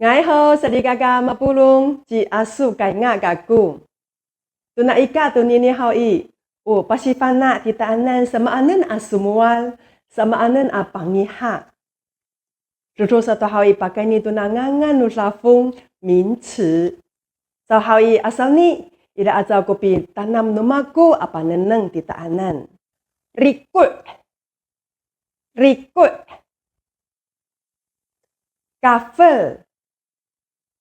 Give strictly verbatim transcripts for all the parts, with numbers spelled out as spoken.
Nga'ay ho, salikaka mapolong, ci Aso Kaynga kako. Tona ika tonini haw i, o pasifana' titaanan samaanen a somowal, samaanen a pangiha. Dodo sato haw i pakayni tona ngangan no dafong, 名词. Saw haw i, asawni, ira aca ko pitanam no mako a panengneng titaanan. Riko'. Riko'. Kafel.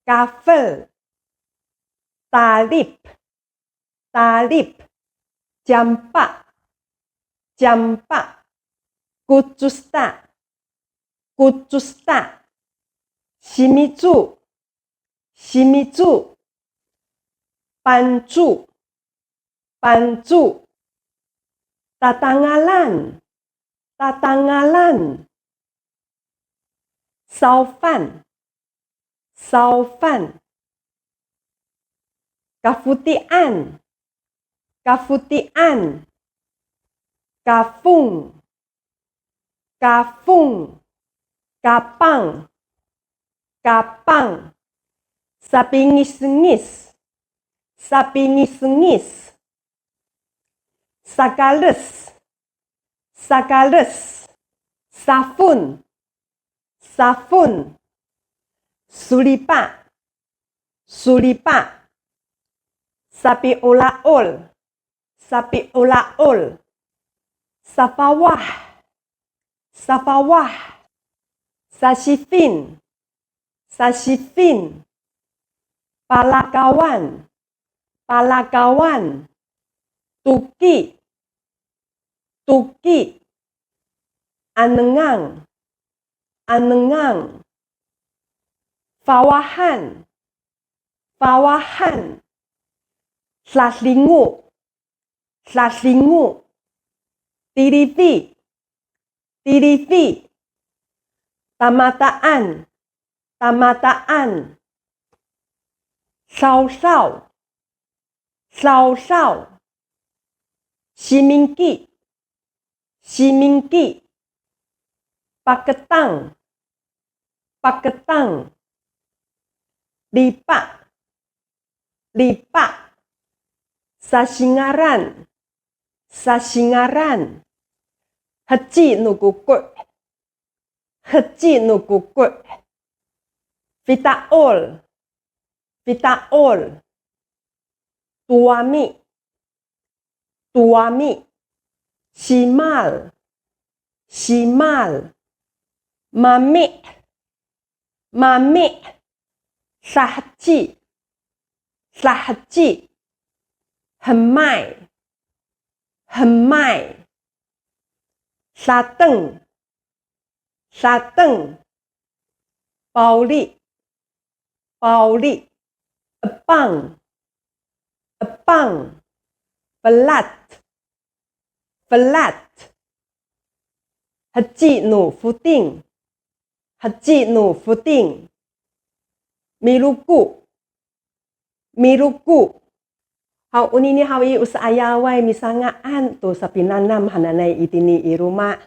Kafel. Talip. Talip. Campa. Campa. Kocosta. Kocosta. Simico. Simico. Panco. Panco. Tatangalan. Tatangalan. Sawfan. Sawfan. Kafoti'an. Kafoti'an. Kafong. Kafong. Kapang. Kapang. Sapingisngis. Sapingisngis. Sakales. Sakales. Safon. Safon. Solipa. Solipa. Sapi'ola'ol. Sapi'ola'ol. Safawah. Safawah. Sasifin. Sasifin. Palakawan. Palakawan. Toki. Toki. Anengang. Anengang. Fawahan. Fawahan. Dadingo. Dadingo. Tilifi. Tilifi. Tamataan. Tamataan. Dawdaw. Dawdaw. Simingki. Simingki. Paketang. Paketang. Lipa. Lipa. Sasingaran. Sasingaran. Heci no koko'. Heci no koko'. Fita'ol. Fita'ol. Toami. Toami. Simal. Simal. Mami'. Mami'. Daheci. Daheci. Hemay. Hemay. Dateng. Dateng. Pawli. Pawli. Epang. Epang. Felat. Felat. Heci no foting. Heci no foting. Miloko. Miloko. Haw, onini haw i, o sa'ayaway misanga'an to sapinanam hananay itini i loma'.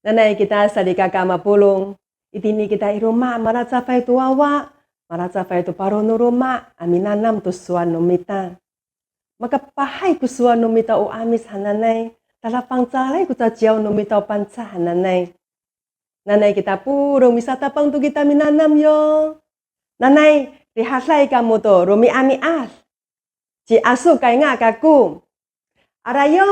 Nanay kita salikaka mapolong. Itini kita i loma', malacafay to wawa, malacafay to paro no loma', a minanam to sowal no mita. Makapahay ko sowal no mita o 'Amis hananay, tadafangcalay ko caciyaw no mita o Pangcah hananay. Nanay kita polong misatapang to kita minanam yo. Nanay, rihaday kamo to romi'ami'ad. Ci Aso Kaynga kako. Aray yo.